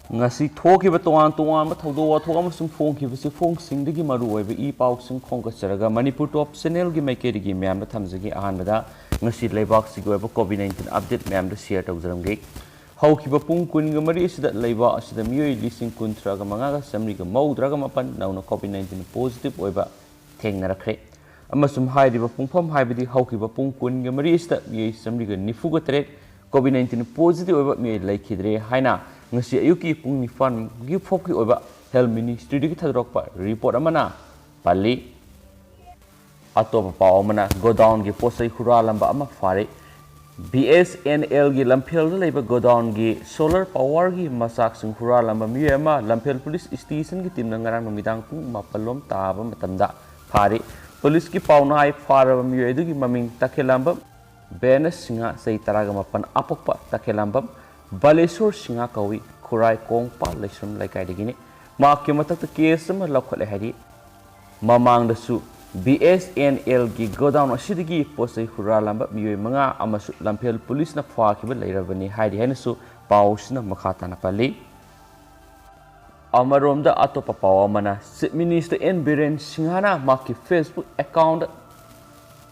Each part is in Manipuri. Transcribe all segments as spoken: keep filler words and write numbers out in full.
ꯉꯁꯤ ꯊꯣꯛꯈꯤꯕ ꯇꯣꯉꯥꯟ ꯇꯣꯉꯥꯟꯕ ꯊꯧꯗꯣꯛ ꯋꯥꯊꯣꯛ ꯑꯃꯁꯨꯡ ꯐꯣꯡꯈꯤꯕ ꯆꯦꯐꯣꯡꯁꯤꯡꯗꯒꯤ ꯃꯔꯨꯑꯣꯏꯕ ꯏ ꯄꯥꯎꯁꯤꯡ ꯈꯣꯝꯒꯠꯆꯔꯒ ꯃꯅꯤꯄꯨꯔ ꯇꯣꯞ ꯆꯦꯅꯦꯜꯒꯤ ꯃꯥꯏꯀꯩꯗꯒꯤ ꯃꯌꯥꯝꯗ ꯊꯝꯖꯒꯦ꯫ ꯑꯍꯥꯟꯕꯗ ꯉꯁꯤ ꯂꯩꯕꯥꯛꯁꯤꯒꯤ ꯑꯣꯏꯕ ꯀꯣꯚꯤꯗ ꯅꯥꯏꯟꯇꯤꯟ ꯑꯞꯗꯦꯠ ꯃꯌꯥꯝꯗꯨ ꯁꯤꯌꯔ ꯇꯧꯖꯔꯝꯒꯦ꯫ ꯍꯧꯈꯤꯕ ꯄꯨꯡ ꯀꯨꯟꯒ ꯃꯔꯤ ꯑꯁꯤꯗ ꯂꯩꯕꯥꯛ ꯑꯁꯤꯗ ꯃꯤꯑꯣꯏ ꯂꯤꯁꯤꯡ ꯀꯨꯟꯊ꯭ꯔꯥꯒ ꯃꯉꯥꯒ ꯆꯥꯃꯔꯤꯒ ꯃꯧꯗ꯭ꯔꯥꯒ ꯃꯥꯄꯟ ꯅꯧꯅ ꯀꯣꯚꯤꯗ ꯅꯥꯏꯟꯇꯤꯟ ꯄꯣꯖꯤꯇꯤꯚ ꯑꯣꯏꯕ ꯊꯦꯡꯅꯔꯛꯈ꯭ꯔꯦ꯫ ꯑꯃꯁꯨꯡ ꯍꯥꯏꯔꯤꯕ ꯄꯨꯡꯐꯝ ꯍꯥꯏꯕꯗꯤ ꯍꯧꯈꯤꯕ ꯄꯨꯡ ꯀꯨꯟꯒ ꯃꯔꯤ ꯑꯁꯤꯗ ꯃꯤꯑꯣꯏ ꯆꯥꯃꯔꯤꯒ ꯅꯤꯐꯨꯒ ꯇꯔꯦꯠ ꯀꯣꯚꯤꯗ ꯅꯥꯏꯟꯇꯤꯟ ꯄꯣꯖꯤꯇꯤꯚ ꯑꯣꯏꯕ ꯃꯤꯑꯣꯏ ꯂꯩꯈꯤꯗ꯭ꯔꯦ ꯍꯥꯏꯅ ꯉꯁꯤ ꯑꯌꯨꯛꯀꯤ ꯄꯨꯡ ꯅꯤꯄꯥꯟꯒꯤ ꯐꯥꯎꯕꯒꯤ ꯑꯣꯏꯕ ꯍꯦꯜꯊ ꯃꯤꯅꯤꯁꯇ꯭ꯔꯤꯗꯒꯤ ꯊꯥꯗꯣꯔꯛꯄ ꯔꯤꯄꯣꯔꯠ ꯑꯃꯅ ꯄꯜꯂꯤ꯫ ꯑꯇꯣꯞꯄ ꯄꯥꯎ ꯑꯃꯅ, ꯒꯣꯗꯥꯎꯟꯒꯤ ꯄꯣꯠꯆꯩ ꯍꯨꯔꯥꯜꯂꯝꯕ ꯑꯃ ꯐꯥꯔꯦ꯫ ꯕꯤ ꯑꯦꯁ ꯑꯦꯟ ꯑꯦꯜꯒꯤ ꯂꯝꯐꯦꯜꯗ ꯂꯩꯕ ꯒꯣꯗꯥꯎꯟꯒꯤ ꯁꯣꯂꯔ ꯄꯥꯋꯔꯒꯤ ꯃꯆꯥꯛꯁꯤꯡ ꯍꯨꯔꯥꯜꯂꯝꯕ ꯃꯤꯑꯣꯏ ꯑꯃ ꯂꯝꯐꯦꯜ ꯄꯨꯂꯤꯁ ꯁ꯭ꯇꯦꯁꯟꯒꯤ ꯇꯤꯝꯅ ꯉꯔꯥꯡ ꯅꯨꯃꯤꯗꯥꯡ ꯄꯨꯡ ꯃꯥꯄꯜ ꯂꯣꯝ ꯇꯥꯕ ꯃꯇꯝꯗ ꯐꯥꯔꯤ꯫ ꯄꯨꯂꯤꯁꯀꯤ ꯄꯥꯎꯅ ꯍꯥꯏ, ꯐꯥꯔꯕ ꯃꯤꯑꯣꯏ ꯑꯗꯨꯒꯤ ꯃꯃꯤꯡ ꯇꯈꯦꯂꯥꯝꯕꯝ ꯕꯦꯅꯁ ꯁꯤꯡꯍ, ꯆꯍꯤ ꯇꯔꯥꯒ ꯃꯥꯄꯟ, ꯑꯄꯣꯛꯄ ꯇꯈꯦꯂꯥꯝꯕꯝ ꯕꯥꯂꯦꯁꯣꯔ ꯁꯤꯡꯍ ꯀꯧꯏ, ꯈꯨꯔꯥꯏ ꯀꯣꯡꯄꯥꯜ ꯂꯩꯁ꯭ꯔꯝ ꯂꯩꯀꯥꯏꯗꯒꯤꯅꯤ꯫ ꯃꯍꯥꯛꯀꯤ ꯃꯊꯛꯇ ꯀꯦꯁ ꯑꯃ ꯂꯧꯈꯠꯂꯦ ꯍꯥꯏꯔꯤ꯫ ꯃꯃꯥꯡꯗꯁꯨ ꯕꯤ ꯑꯦꯁ ꯑꯦꯟ ꯑꯦꯜꯒꯤ ꯒꯣꯗꯥꯎꯟ ꯑꯁꯤꯗꯒꯤ ꯄꯣꯠꯆꯩ ꯍꯨꯔꯥꯜꯂꯝꯕ ꯃꯤꯑꯣꯏ ꯃꯉꯥ ꯑꯃꯁꯨ ꯂꯝꯐꯦꯜ ꯄꯨꯂꯤꯁꯅ ꯐꯥꯈꯤꯕ ꯂꯩꯔꯕꯅꯤ ꯍꯥꯏꯔꯤ ꯍꯥꯏꯅꯁꯨ ꯄꯥꯎꯁꯤꯅ ꯃꯈꯥ ꯇꯥꯅ ꯄꯜꯂꯤ꯫ ꯑꯃꯔꯣꯝꯗ ꯑꯇꯣꯞꯄ ꯄꯥꯎ ꯑꯃꯅ, ꯆꯤꯐ ꯃꯤꯅꯤꯁꯇꯔ ꯑꯦꯟ ꯕꯤꯔꯦꯟ ꯁꯤꯡꯍꯅ ꯃꯍꯥꯛꯀꯤ ꯐꯦꯁꯕꯨꯛ ꯑꯦꯀꯥꯎꯟꯗ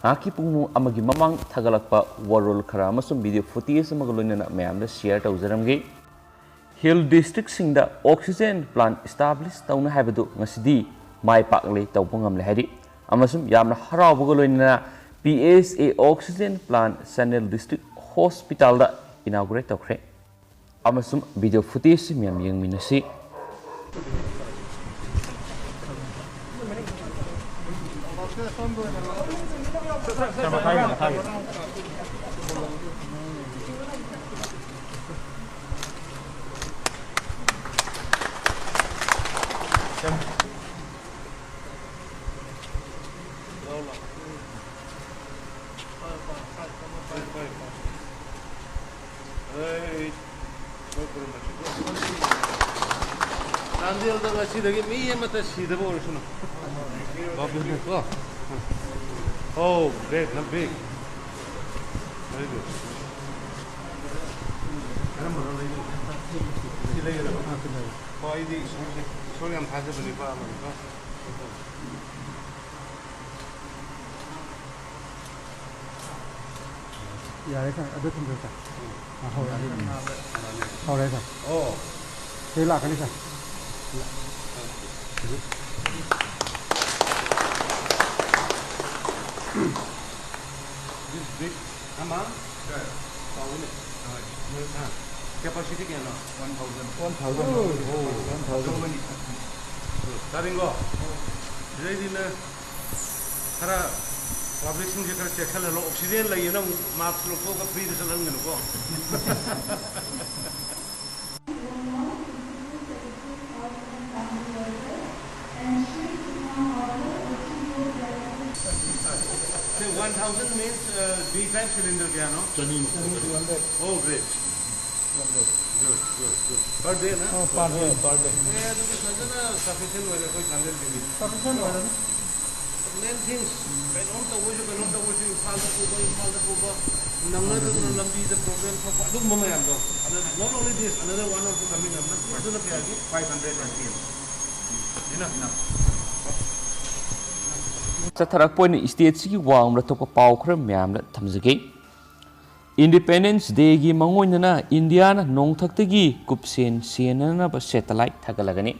ꯉꯥꯏꯍꯥꯛꯀꯤ ꯄꯨꯡ ꯑꯃꯒꯤ ꯃꯃꯥꯡ ꯊꯥꯒꯠꯂꯛꯄ ꯋꯥꯔꯣꯜ ꯈꯔ ꯑꯃꯁꯨꯡ ꯚꯤꯗꯤꯑꯣ ꯐꯨꯇꯦꯖ ꯑꯃꯒ ꯂꯣꯏꯅꯅ ꯃꯌꯥꯝꯗ ꯁꯤꯌꯔ ꯇꯧꯖꯔꯝꯒꯦ꯫ ꯍꯤꯜ ꯗꯤꯁꯇ꯭ꯔꯤꯛꯁꯤꯡꯗ ꯑꯣꯛꯁꯤꯖꯦꯟ ꯄ꯭ꯂꯥꯟ ꯏꯁꯇꯥꯕ꯭ꯂꯤꯁ ꯇꯧꯅꯤ ꯍꯥꯏꯕꯗꯨ ꯉꯁꯤꯗꯤ ꯃꯥꯏ ꯄꯥꯛꯂꯦ, ꯇꯧꯕ ꯉꯝꯂꯦ ꯍꯥꯏꯔꯤ꯫ ꯑꯃꯁꯨꯡ ꯌꯥꯝꯅ ꯍꯔꯥꯎꯕꯒ ꯂꯣꯏꯅꯅ ꯄꯤ ꯑꯦꯁ ꯑꯦ ꯑꯣꯛꯁꯤꯖꯦꯟ ꯄ꯭ꯂꯥꯟ ꯆꯥꯟꯗꯦꯜ ꯗꯤꯁꯇ꯭ꯔꯤꯛ ꯍꯣꯁꯄꯤꯇꯥꯜꯗ ꯏꯅꯥꯒꯨꯔꯦꯠ ꯇꯧꯈ꯭ꯔꯦ꯫ ꯑꯃꯁꯨꯡ ꯚꯤꯗꯤꯑꯣ ꯐꯨꯇꯦꯖꯁꯤ ꯃꯌꯥꯝ ꯌꯦꯡꯃꯤꯟꯅꯁꯤ꯫ ꯆꯥꯟꯗꯦꯜꯗ ꯉꯁꯤꯗꯒꯤ ꯃꯤ ꯑꯃꯠꯇ ꯁꯤꯗꯕ ꯑꯣꯏꯔꯁꯅꯨ꯫ ꯀꯣ? Oh, great, not big. Very good. ꯍꯣ, ꯑꯩꯗꯤ ꯏꯁꯣꯔꯁꯦ, ꯏꯁꯣꯔ ꯌꯥꯝ ꯊꯥꯖꯕ ꯅꯨꯄꯥ ꯑꯃꯅꯤꯀꯣ꯫ ꯌꯥꯔꯦ ꯁꯥꯔ, ꯑꯗꯨ ꯊꯝꯖꯔꯦ ꯁꯥꯔ꯫ ꯑꯥ, ꯍꯧꯔꯦ꯫ ꯍꯧꯔꯦ ꯁꯥꯔ꯫ ꯑꯣ꯫ ꯁꯤ ꯂꯥꯛꯀꯅꯤ ꯁꯥꯔ꯫ This big amount? ꯀꯥꯎꯏꯅꯦ꯫ ꯍꯣꯏ꯫ ꯅꯣꯏ, ꯑꯥ, capacity ꯀꯌꯥꯅꯣ? One thousand꯫ One thousand꯫ ꯑꯣ, ꯑꯣ, one thousand꯫ ꯑꯆꯧꯕꯅꯤ꯫ ꯇꯥꯔꯤꯡꯒꯣ, ꯁꯤꯗꯩꯗꯤ ꯅꯪ ꯈꯔ publicꯁꯤꯡꯁꯦ ꯈꯔ ꯆꯦꯛꯁꯤꯜꯍꯜꯂꯣ꯫ Oxygen ꯂꯩꯌꯦꯅ ꯑꯃꯨꯛ mask ꯂꯧꯊꯣꯛꯑꯒ freeꯗ ꯆꯠꯍꯟꯒꯅꯨꯀꯣ꯫ Say, one thousand means, uh, B type cylinder ꯀꯌꯥꯅꯣ? ꯆꯅꯤꯃꯨꯛ꯫ Oh, great. Good, good, good. Per day ꯅ? ꯑꯣ, per day, per day꯫ ꯑꯦ, ꯑꯗꯨꯗꯤ ꯐꯖꯅ sufficient ꯑꯣꯏꯔꯦ ꯑꯩꯈꯣꯏ ꯆꯥꯟꯗꯦꯜꯒꯤꯗꯤ꯫ Sufficient ꯑꯣꯏꯔꯅꯤ꯫ Main things, ꯀꯩꯅꯣꯝ ꯇꯧꯕꯁꯨ, ꯀꯩꯅꯣꯝ ꯇꯧꯕꯁꯨ, ꯏꯝꯐꯥꯜꯗ ꯄꯨꯕ, ꯏꯝꯐꯥꯜꯗ ꯄꯨꯕ, ꯅꯪꯅꯗꯗꯅ ꯂꯝꯕꯤꯗ problem ꯊꯣꯛꯄ, ꯑꯗꯨꯒꯨꯝꯕ ꯃꯌꯥꯝꯗꯣ꯫ ꯑꯗꯨ not only this, another one also coming up. ꯅꯪ ꯑꯗꯨꯅ ꯀꯌꯥꯒꯤ? Five hundred L P M꯫ Enough, enough꯫ ꯆꯠꯊꯔꯛꯄ ꯑꯣꯏꯅ stateꯁꯤꯒꯤ ꯋꯥꯡꯃꯗ ꯊꯣꯛꯄ ꯄꯥꯎ ꯈꯔ ꯃꯌꯥꯝꯗ ꯊꯝꯖꯒꯦ꯫ Independence Dayꯒꯤ ꯃꯥꯡꯑꯣꯏꯅꯅ ꯏꯟꯗꯤꯌꯥꯅ ꯅꯣꯡꯊꯛꯇꯒꯤ ꯀꯨꯞꯁꯦꯟ ꯁꯦꯟꯅꯅꯕ satellite ꯊꯥꯒꯠꯂꯒꯅꯤ꯫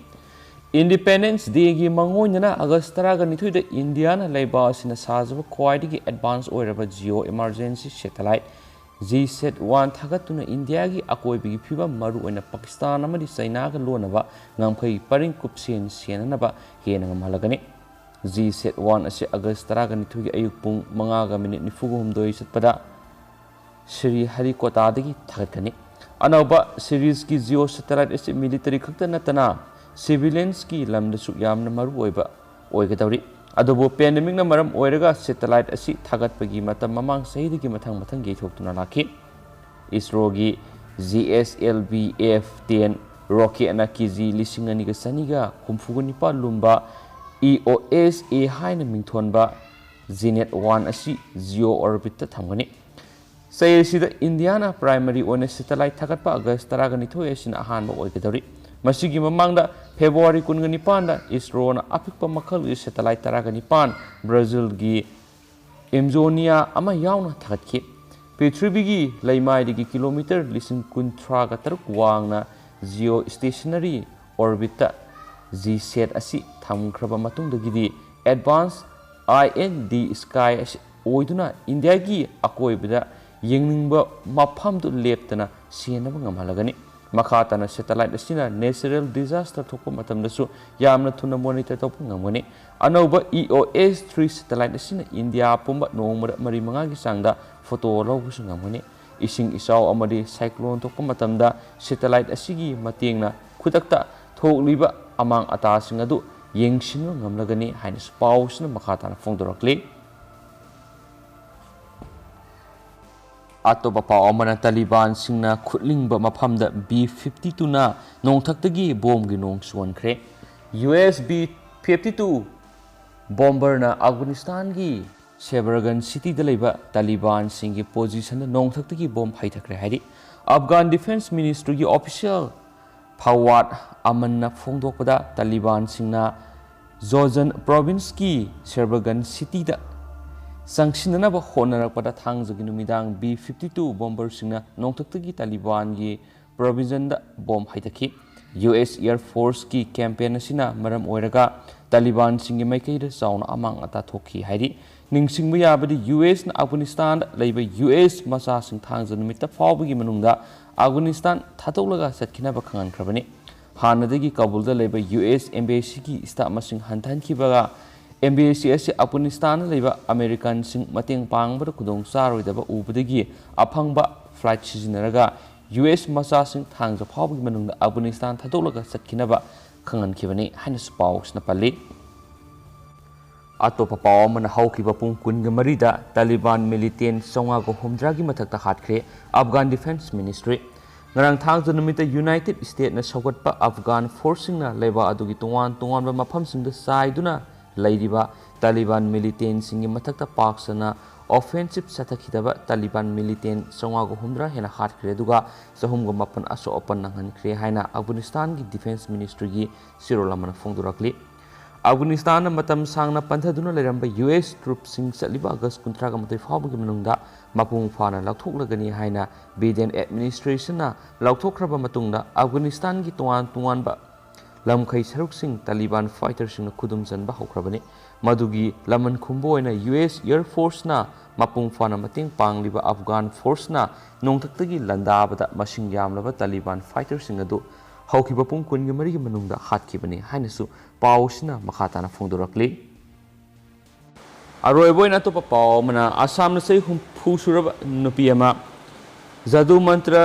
Independence Dayꯒꯤ ꯃꯥꯡꯑꯣꯏꯅꯅ August ꯇꯔꯥꯒ ꯅꯤꯊꯣꯏꯗ ꯏꯟꯗꯤꯌꯥꯅ ꯂꯩꯕꯥꯛ ꯑꯁꯤꯅ ꯁꯥꯖꯕ ꯈ꯭ꯋꯥꯏꯗꯒꯤ advance ꯑꯣꯏꯔꯕ geo emergency satellite GSAT one ꯊꯥꯒꯠꯇꯨꯅ ꯏꯟꯗꯤꯌꯥꯒꯤ ꯑꯀꯣꯏꯕꯒꯤ ꯐꯤꯕꯝ, ꯃꯔꯨꯑꯣꯏꯅ ꯄꯥꯀꯤꯁꯇꯥꯟ ꯑꯃꯗꯤ ꯆꯩꯅꯥꯒ ꯂꯣꯟꯅꯕ ꯉꯝꯈꯩ ꯄꯔꯤꯡ ꯀꯨꯞꯁꯦꯟ ꯁꯦꯟꯅꯅꯕ ꯍꯦꯟꯅ ꯉꯝꯍꯜꯂꯒꯅꯤ꯫ GSAT one ꯑꯁꯤ August ꯇꯔꯥꯒ ꯅꯤꯊꯣꯏꯒꯤ ꯑꯌꯨꯛ ꯄꯨꯡ ꯃꯉꯥꯒ minute ꯅꯤꯐꯨꯒ ꯍꯨꯝꯗꯣꯏ ꯆꯠꯄꯗ ꯁ꯭ꯔꯤ ꯍꯔꯤꯀꯣꯇꯥꯗꯒꯤ ꯊꯥꯒꯠꯀꯅꯤ꯫ ꯑꯅꯧꯕ seriesꯀꯤ geo satellite ꯑꯁꯤ military ꯈꯛꯇ ꯅꯠꯇꯅ civiliansꯀꯤ ꯂꯝꯗꯁꯨ ꯌꯥꯝꯅ ꯃꯔꯨꯑꯣꯏꯕ ꯑꯣꯏꯒꯗꯧꯔꯤ꯫ ꯑꯗꯨꯕꯨ pandemicꯅ ꯃꯔꯝ ꯑꯣꯏꯔꯒ satellite ꯑꯁꯤ ꯊꯥꯒꯠꯄꯒꯤ ꯃꯇꯝ ꯃꯃꯥꯡ ꯆꯍꯤꯗꯒꯤ ꯃꯊꯪ ꯃꯊꯪ ꯌꯩꯊꯣꯛꯇꯨꯅ ꯂꯥꯛꯈꯤ꯫ ISROꯒꯤ GSLV F ten rocketꯅ K G ꯂꯤꯁꯤꯡ ꯑꯅꯤꯒ ꯆꯅꯤꯒ ꯍꯨꯝꯐꯨꯒ ꯅꯤꯄꯥꯜ ꯂꯨꯝꯕ EOSA ꯍꯥꯏꯅ ꯃꯤꯡꯊꯣꯟꯕ Zenit one ꯑꯁꯤ geo orbitꯇ ꯊꯝꯒꯅꯤ꯫ ꯆꯌꯣꯜ ꯑꯁꯤꯗ ꯏꯟꯗꯤꯌꯥꯅ ꯄ꯭ꯔꯥꯏꯃꯔꯤ ꯑꯣꯏꯅ ꯁꯦꯇꯦꯂꯥꯏꯠ ꯊꯥꯒꯠꯄ ꯑꯥꯒꯁ ꯇꯔꯥꯒ ꯅꯤꯊꯣꯏ ꯑꯁꯤꯅ ꯑꯍꯥꯟꯕ ꯑꯣꯏꯒꯗꯧꯔꯤ꯫ ꯃꯁꯤꯒꯤ ꯃꯃꯥꯡꯗ ꯐꯦꯕ꯭ꯔꯨꯋꯥꯔꯤ ꯀꯨꯟꯒ ꯅꯤꯄꯥꯟꯗ ꯏꯁꯔꯣꯅ ꯑꯄꯤꯛꯄ ꯃꯈꯜꯒꯤ ꯁꯦꯇꯦꯂꯥꯏꯠ ꯇꯔꯥꯒ ꯅꯤꯄꯥꯟ ꯕ꯭ꯔꯥꯖꯤꯜꯒꯤ ꯑꯦꯝꯖꯣꯅꯤꯌꯥ ꯑꯃ ꯌꯥꯎꯅ ꯊꯥꯒꯠꯈꯤ꯫ ꯄ꯭ꯔꯤꯊꯤꯕꯤꯒꯤ ꯂꯩꯃꯥꯏꯗꯒꯤ ꯀꯤꯂꯣꯃꯤꯇꯔ ꯂꯤꯁꯤꯡ ꯀꯨꯟꯊ꯭ꯔꯥꯒ ꯇꯔꯨꯛ ꯋꯥꯡꯅ ꯖꯤꯑꯣ ꯁ꯭ꯇꯦꯁꯅꯔꯤ ꯑꯣꯔꯕꯤꯠꯇ ꯖꯤꯁꯦꯠ ꯑꯁꯤ ꯊꯝꯈ꯭ꯔꯕ ꯃꯇꯨꯡꯗꯒꯤꯗꯤ ꯑꯦꯗꯚꯥꯟꯁ ꯑꯥꯏ ꯑꯦꯟ ꯗꯤ ꯁ꯭ꯀꯥꯏ ꯑꯁꯤ ꯑꯣꯏꯗꯨꯅ ꯏꯟꯗꯤꯌꯥꯒꯤ ꯑꯀꯣꯏꯕꯗ ꯌꯦꯡꯅꯤꯡꯕ ꯃꯐꯝꯗꯨ ꯂꯦꯞꯇꯅ ꯁꯦꯟꯅꯕ ꯉꯝꯍꯜꯂꯒꯅꯤ꯫ ꯃꯈꯥ ꯇꯥꯅ ꯁꯦꯇꯦꯂꯥꯏꯠ ꯑꯁꯤꯅ ꯅꯦꯆꯔꯦꯜ ꯗꯤꯖꯥꯁꯇꯔ ꯊꯣꯛꯄ ꯃꯇꯝꯗꯁꯨ ꯌꯥꯝꯅ ꯊꯨꯅ ꯃꯣꯅꯤꯇꯔ ꯇꯧꯕ ꯉꯝꯒꯅꯤ꯫ ꯑꯅꯧꯕ ꯏ ꯑꯣ ꯑꯦꯁ ꯊ꯭ꯔꯤ ꯁꯦꯇꯦꯂꯥꯏꯠ ꯑꯁꯤꯅ ꯏꯟꯗꯤꯌꯥ ꯄꯨꯝꯕ ꯅꯣꯡꯃꯗ ꯃꯔꯤ ꯃꯉꯥꯒꯤ ꯆꯥꯡꯗ ꯐꯣꯇꯣ ꯂꯧꯕꯁꯨ ꯉꯝꯒꯅꯤ꯫ ꯏꯁꯤꯡ ꯏꯆꯥꯎ ꯑꯃꯗꯤ ꯁꯥꯏꯀ꯭ꯂꯣꯟ ꯊꯣꯛꯄ ꯃꯇꯝꯗ ꯁꯦꯇꯦꯂꯥꯏꯠ ꯑꯁꯤꯒꯤ ꯃꯇꯦꯡꯅ ꯈꯨꯗꯛꯇ ꯊꯣꯛꯂꯤꯕ ꯑꯃꯥꯡ ꯑꯇꯥꯁꯤꯡ ꯑꯗꯨ ꯌꯦꯡꯁꯤꯟꯕ ꯉꯝꯂꯒꯅꯤ ꯍꯥꯏꯅꯁꯨ ꯄꯥꯎꯁꯤꯅ ꯃꯈꯥ ꯇꯥꯅ ꯐꯣꯡꯗꯣꯔꯛꯂꯤ꯫ ꯑꯇꯣꯞꯄ ꯄꯥꯎ ꯑꯃꯅ, ꯇꯥꯂꯤꯕꯥꯟꯁꯤꯡꯅ ꯈꯨꯠꯂꯤꯡꯕ ꯃꯐꯝꯗ ꯕꯤ ꯐꯤꯐꯇꯤ ꯇꯨꯅ ꯅꯣꯡꯊꯛꯇꯒꯤ ꯕꯣꯝꯒꯤ ꯅꯣꯡ ꯆꯨꯍꯟꯈ꯭ꯔꯦ꯫ U S B fifty two ꯕꯣꯝꯕꯔꯅ ꯑꯐꯒꯥꯅꯤꯁꯇꯥꯟꯒꯤ ꯁꯦꯕꯔꯒꯟ ꯁꯤꯇꯤꯗ ꯂꯩꯕ ꯇꯥꯂꯤꯕꯥꯟꯁꯤꯡꯒꯤ ꯄꯣꯖꯤꯁꯟꯗ ꯅꯣꯡꯊꯛꯇꯒꯤ ꯕꯣꯝ ꯍꯩꯊꯈ꯭ꯔꯦ ꯍꯥꯏꯔꯤ꯫ ꯑꯐꯒꯥꯟ ꯗꯤꯐꯦꯟꯁ ꯃꯤꯅꯤꯁꯇ꯭ꯔꯤꯒꯤ ꯑꯣꯐꯤꯁꯤꯌꯦꯜ ꯐꯋꯥꯗ ꯑꯃꯟꯅ ꯐꯣꯡꯗꯣꯛꯄꯗ, ꯇꯥꯂꯤꯕꯥꯟꯁꯤꯡꯅ ꯖꯣꯖꯟ ꯄ꯭ꯔꯣꯚꯤꯟꯁꯀꯤ ꯁꯦꯕꯔꯒꯟ ꯁꯤꯇꯤꯗ ꯆꯪꯁꯤꯟꯅꯅꯕ ꯍꯣꯠꯅꯔꯛꯄꯗ ꯊꯥꯡꯖꯒꯤ ꯅꯨꯃꯤꯗꯥꯡ ꯕꯤ ꯐꯤꯐꯇꯤ ꯇꯨ ꯕꯣꯝꯕꯔꯁꯤꯡꯅ ꯅꯣꯡꯊꯛꯇꯒꯤ ꯇꯥꯂꯤꯕꯥꯟꯒꯤ ꯄ꯭ꯔꯣꯚꯤꯟꯁꯟꯗ ꯕꯣꯝ ꯍꯩꯊꯈꯤ꯫ ꯌꯨ ꯑꯦꯁ ꯑꯦꯌꯔ ꯐꯣꯔꯁꯀꯤ ꯀꯦꯝꯄꯦꯟ ꯑꯁꯤꯅ ꯃꯔꯝ ꯑꯣꯏꯔꯒ ꯇꯥꯂꯤꯕꯥꯟꯁꯤꯡꯒꯤ ꯃꯥꯏꯀꯩꯗ ꯆꯥꯎꯅ ꯑꯃꯥꯡ ꯑꯇꯥ ꯊꯣꯛꯈꯤ ꯍꯥꯏꯔꯤ꯫ ꯅꯤꯡꯁꯤꯡꯕ ꯌꯥꯕꯗꯤ, ꯌꯨ ꯑꯦꯁꯅ ꯑꯐꯒꯥꯅꯤꯁꯇꯥꯟꯗ ꯂꯩꯕ ꯌꯨ ꯑꯦꯁ ꯃꯆꯥꯁꯤꯡ ꯊꯥꯡꯖ ꯅꯨꯃꯤꯠꯇ ꯐꯥꯎꯕꯒꯤ ꯃꯅꯨꯡꯗ ꯑꯐꯒꯥꯅꯤꯁꯇꯥꯟ ꯊꯥꯗꯣꯛꯂꯒ ꯆꯠꯈꯤꯅꯕ ꯈꯪꯍꯟꯈ꯭ꯔꯕꯅꯤ꯫ ꯍꯥꯟꯅꯗꯒꯤ ꯀꯥꯕꯨꯜꯗ ꯂꯩꯕ ꯌꯨ ꯑꯦꯁ ꯑꯦꯝꯕꯦꯁꯤꯒꯤ ꯁ꯭ꯇꯥꯐ ꯃꯁꯤꯡ ꯍꯟꯊꯍꯟꯈꯤꯕꯒ, ꯑꯦꯝꯕꯦꯁꯤ ꯑꯁꯤ ꯑꯐꯒꯥꯅꯤꯁꯇꯥꯟꯗ ꯂꯩꯕ ꯑꯃꯦꯔꯤꯀꯥꯟꯁꯤꯡ ꯃꯇꯦꯡ ꯄꯥꯡꯕꯗ ꯈꯨꯗꯣꯡ ꯆꯥꯔꯣꯏꯗꯕ ꯎꯕꯗꯒꯤ ꯑꯐꯪꯕ ꯐ꯭ꯂꯥꯏꯠ ꯁꯤꯖꯤꯟꯅꯔꯒ ꯌꯨ ꯑꯦꯁ ꯃꯆꯥꯁꯤꯡ ꯊꯥꯡꯖ ꯐꯥꯎꯕꯒꯤ ꯃꯅꯨꯡꯗ ꯑꯐꯒꯥꯅꯤꯁꯇꯥꯟ ꯊꯥꯗꯣꯛꯂꯒ ꯆꯠꯈꯤꯅꯕ ꯈꯪꯍꯟꯈꯤꯕꯅꯤ ꯍꯥꯏꯅꯁꯨ ꯄꯥꯎꯁꯤꯅ ꯄꯜꯂꯤ꯫ ꯑꯇꯣꯞꯄ ꯄꯥꯎ ꯑꯃꯅ, ꯍꯧꯈꯤꯕ ꯄꯨꯡ ꯀꯨꯟꯒ ꯃꯔꯤꯗ ꯇꯥꯂꯤꯕꯥꯟ ꯃꯤꯂꯤꯇꯦꯟ ꯆꯥꯝꯃꯉꯥꯒ ꯍꯨꯝꯗ꯭ꯔꯥꯒꯤ ꯃꯊꯛꯇ ꯍꯥꯠꯈ꯭ꯔꯦ꯫ ꯑꯐꯒꯥꯟ ꯗꯤꯐꯦꯟꯁ ꯃꯤꯅꯤꯁꯇ꯭ꯔꯤ꯫ ꯉꯔꯥꯡ ꯊꯥꯡꯖ ꯅꯨꯃꯤꯠꯇ ꯌꯨꯅꯥꯏꯇꯦꯗ ꯁ꯭ꯇꯦꯠꯅ ꯁꯧꯒꯠꯄ ꯑꯐꯒꯥꯟ ꯐꯣꯔꯁꯁꯤꯡꯅ ꯂꯩꯕꯥꯛ ꯑꯗꯨꯒꯤ ꯇꯣꯉꯥꯟ ꯇꯣꯉꯥꯟꯕ ꯃꯐꯝꯁꯤꯡꯗ ꯆꯥꯏꯗꯨꯅ ꯂꯩꯔꯤꯕ ꯇꯥꯂꯤꯕꯥꯟ ꯃꯤꯂꯤꯇꯦꯟꯁꯤꯡꯒꯤ ꯃꯊꯛꯇ ꯄꯥꯛ ꯁꯟꯅ ꯑꯣꯐꯦꯟꯁꯤꯞ ꯆꯠꯊꯈꯤꯗꯕ ꯇꯥꯂꯤꯕꯥꯟ ꯃꯤꯂꯤꯇꯦꯟ ꯆꯥꯝꯃꯉꯥꯒ ꯍꯨꯝꯗ꯭ꯔꯥ ꯍꯦꯟꯅ ꯍꯥꯠꯈ꯭ꯔꯦ, ꯑꯗꯨꯒ ꯆꯍꯨꯝꯒ ꯃꯥꯄꯟ ꯑꯁꯣꯛ ꯑꯄꯟ ꯅꯪꯍꯟꯈ꯭ꯔꯦ ꯍꯥꯏꯅ ꯑꯐꯒꯥꯅꯤꯁꯇꯥꯟꯒꯤ ꯗꯤꯐꯦꯟꯁ ꯃꯤꯅꯤꯁꯇ꯭ꯔꯤꯒꯤ ꯆꯦꯔꯣꯜ ꯑꯃꯅ ꯐꯣꯡꯗꯣꯔꯛꯂꯤ꯫ ꯑꯐꯒꯥꯅꯤꯁꯇꯥꯟꯅ ꯃꯇꯝ ꯁꯥꯡꯅ ꯄꯟꯊꯗꯨꯅ ꯂꯩꯔꯝꯕ ꯌꯨ ꯑꯦꯁ ꯇ꯭ꯔꯨꯞꯁꯤꯡ ꯆꯠꯂꯤꯕ ꯑꯥꯒꯁ ꯀꯨꯟꯊ꯭ꯔꯥꯒ ꯃꯥꯊꯣꯏ ꯐꯥꯎꯕꯒꯤ ꯃꯅꯨꯡꯗ ꯃꯄꯨꯡ ꯐꯥꯅ ꯂꯧꯊꯣꯛꯂꯒꯅꯤ ꯍꯥꯏꯅ ꯕꯤꯗꯦꯟ ꯑꯦꯗꯃꯤꯅꯤꯁꯇ꯭ꯔꯦꯁꯟꯅ ꯂꯧꯊꯣꯛꯈ꯭ꯔꯕ ꯃꯇꯨꯡꯗ ꯑꯐꯒꯥꯅꯤꯁꯇꯥꯟꯒꯤ ꯇꯣꯉꯥꯟ ꯇꯣꯉꯥꯟꯕ ꯂꯝꯈꯩ ꯁꯔꯨꯛꯁꯤꯡ ꯇꯥꯂꯤꯕꯥꯟ ꯐꯥꯏꯇꯔꯁꯤꯡꯅ ꯈꯨꯗꯨꯝ ꯆꯟꯕ ꯍꯧꯈ꯭ꯔꯕꯅꯤ꯫ ꯃꯗꯨꯒꯤ ꯂꯃꯟ ꯈꯨꯝꯕ ꯑꯣꯏꯅ ꯌꯨ ꯑꯦꯁ ꯑꯦꯌꯔ ꯐꯣꯔꯁꯅ ꯃꯄꯨꯡ ꯐꯥꯅ ꯃꯇꯦꯡ ꯄꯥꯡꯂꯤꯕ ꯑꯐꯒꯥꯟ ꯐꯣꯔꯁꯅ ꯅꯣꯡꯊꯛꯇꯒꯤ ꯂꯥꯟꯗꯥꯕꯗ ꯃꯁꯤꯡ ꯌꯥꯝꯂꯕ ꯇꯥꯂꯤꯕꯥꯟ ꯐꯥꯏꯇꯔꯁꯤꯡ ꯑꯗꯨ ꯍꯧꯈꯤꯕ ꯄꯨꯡ ꯀꯨꯟꯒ ꯃꯔꯤꯒꯤ ꯃꯅꯨꯡꯗ ꯍꯥꯠꯈꯤꯕꯅꯤ ꯍꯥꯏꯅꯁꯨ ꯄꯥꯎ ꯑꯁꯤꯅ ꯃꯈꯥ ꯇꯥꯅ ꯐꯣꯡꯗꯣꯔꯛꯂꯤ꯫ ꯑꯔꯣꯏꯕ ꯑꯣꯏꯅ ꯑꯇꯣꯞꯄ ꯄꯥꯎ ꯑꯃꯅ, ꯑꯁꯥꯝꯗ ꯆꯍꯤ ꯍꯨꯝꯐꯨ ꯁꯨꯔꯕ ꯅꯨꯄꯤ ꯑꯃ ꯖꯥꯗꯨ ꯃꯟꯇ꯭ꯔ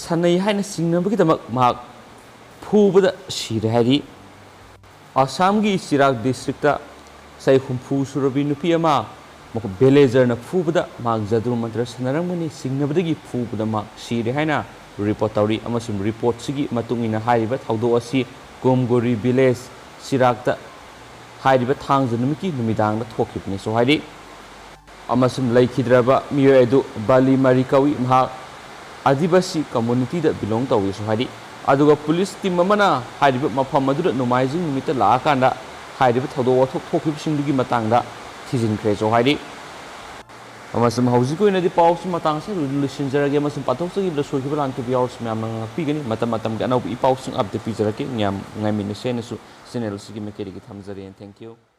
ꯁꯥꯟꯅꯩ ꯍꯥꯏꯅ ꯆꯤꯡꯅꯕꯒꯤꯗꯃꯛ ꯃꯍꯥꯛ ꯐꯨꯕꯗ ꯁꯤꯔꯦ ꯍꯥꯏꯔꯤ꯫ ꯑꯁꯥꯝꯒꯤ ꯆꯤꯔꯥꯛ ꯗꯤꯁꯇ꯭ꯔꯤꯛꯇ ꯆꯍꯤ ꯍꯨꯝꯐꯨ ꯁꯨꯔꯕꯤ ꯅꯨꯄꯤ ꯑꯃ ꯃꯈꯣꯏ ꯚꯤꯂꯦꯖꯔꯅ ꯐꯨꯕꯗ ꯃꯍꯥꯛ ꯖꯥꯗꯨ ꯃꯟꯇ꯭ꯔ ꯁꯥꯟꯅꯔꯝꯒꯅꯤ ꯆꯤꯡꯅꯕꯗꯒꯤ ꯐꯨꯕꯗ ꯃꯍꯥꯛ ꯁꯤꯔꯦ ꯍꯥꯏꯅ ꯔꯤꯄꯣꯔꯠ ꯇꯧꯔꯤ, ꯑꯃꯁꯨꯡ ꯔꯤꯄꯣꯔꯠꯁꯤꯒꯤ ꯃꯇꯨꯡ ꯏꯟꯅ ꯍꯥꯏꯔꯤꯕ ꯊꯧꯗꯣꯛ ꯑꯁꯤ ꯀꯨꯝꯒꯣꯔꯤ ꯚꯤꯂꯦꯖ ꯆꯤꯔꯥꯛꯇ ꯍꯥꯏꯔꯤꯕ ꯊꯥꯡꯖ ꯅꯨꯃꯤꯠꯀꯤ ꯅꯨꯃꯤꯗꯥꯡꯗ ꯊꯣꯛꯈꯤꯕꯅꯤꯁꯨ ꯍꯥꯏꯔꯤ꯫ ꯑꯃꯁꯨꯡ ꯂꯩꯈꯤꯗ꯭ꯔꯕ ꯃꯤꯑꯣꯏ ꯑꯗꯨ ꯕꯥꯂꯤ ꯃꯔꯤ ꯀꯧꯏ, ꯃꯍꯥꯛ ꯑꯥꯗꯤꯕꯥꯁꯤ ꯀꯝꯃꯨꯅꯤꯇꯤꯗ ꯕꯤꯂꯣꯡ ꯇꯧꯏꯁꯨ ꯍꯥꯏꯔꯤ꯫ ꯑꯗꯨꯒ ꯄꯨꯂꯤꯁ ꯇꯤꯝ ꯑꯃꯅ ꯍꯥꯏꯔꯤꯕ ꯃꯐꯝ ꯑꯗꯨꯗ ꯅꯣꯡꯃꯥꯏꯖꯤꯡ ꯅꯨꯃꯤꯠꯇ ꯂꯥꯛꯑꯀꯥꯟꯗ ꯍꯥꯏꯔꯤꯕ ꯊꯧꯗꯣꯛ ꯋꯥꯊꯣꯛ ꯊꯣꯛꯈꯤꯕꯁꯤꯡꯗꯨꯒꯤ ꯃꯇꯥꯡꯗ ꯊꯤꯖꯤꯟꯈ꯭ꯔꯦꯁꯨ ꯍꯥꯏꯔꯤ꯫ ꯑꯃꯁꯨꯡ ꯍꯧꯖꯤꯛꯀꯤ ꯑꯣꯏꯅꯗꯤ ꯄꯥꯎꯁꯤ ꯃꯇꯥꯡ ꯑꯁꯤꯗ ꯂꯣꯏꯁꯤꯟꯖꯔꯒꯦ, ꯑꯃꯁꯨꯡ ꯄꯥꯊꯣꯛꯆꯈꯤꯕꯗ ꯁꯣꯏꯈꯤꯕ ꯂꯥꯟꯈꯤꯕ ꯌꯥꯎꯔꯁꯨ ꯃꯌꯥꯝꯅ ꯉꯥꯛꯄꯤꯒꯅꯤ꯫ ꯃꯇꯝ ꯃꯇꯝꯒꯤ ꯑꯅꯧꯕ ꯏ ꯄꯥꯎꯁꯤꯡ ꯑꯞꯗꯦꯠ ꯄꯤꯖꯔꯛꯀꯦ꯫ ꯃꯌꯥꯝ ꯉꯥꯏꯃꯤꯟꯅꯁꯦ ꯍꯥꯏꯅꯁꯨ ꯆꯦꯅꯦꯜ ꯑꯁꯤꯒꯤ ꯃꯥꯏꯀꯩꯗꯒꯤ ꯊꯝꯖꯔꯤ꯫ Thank you꯫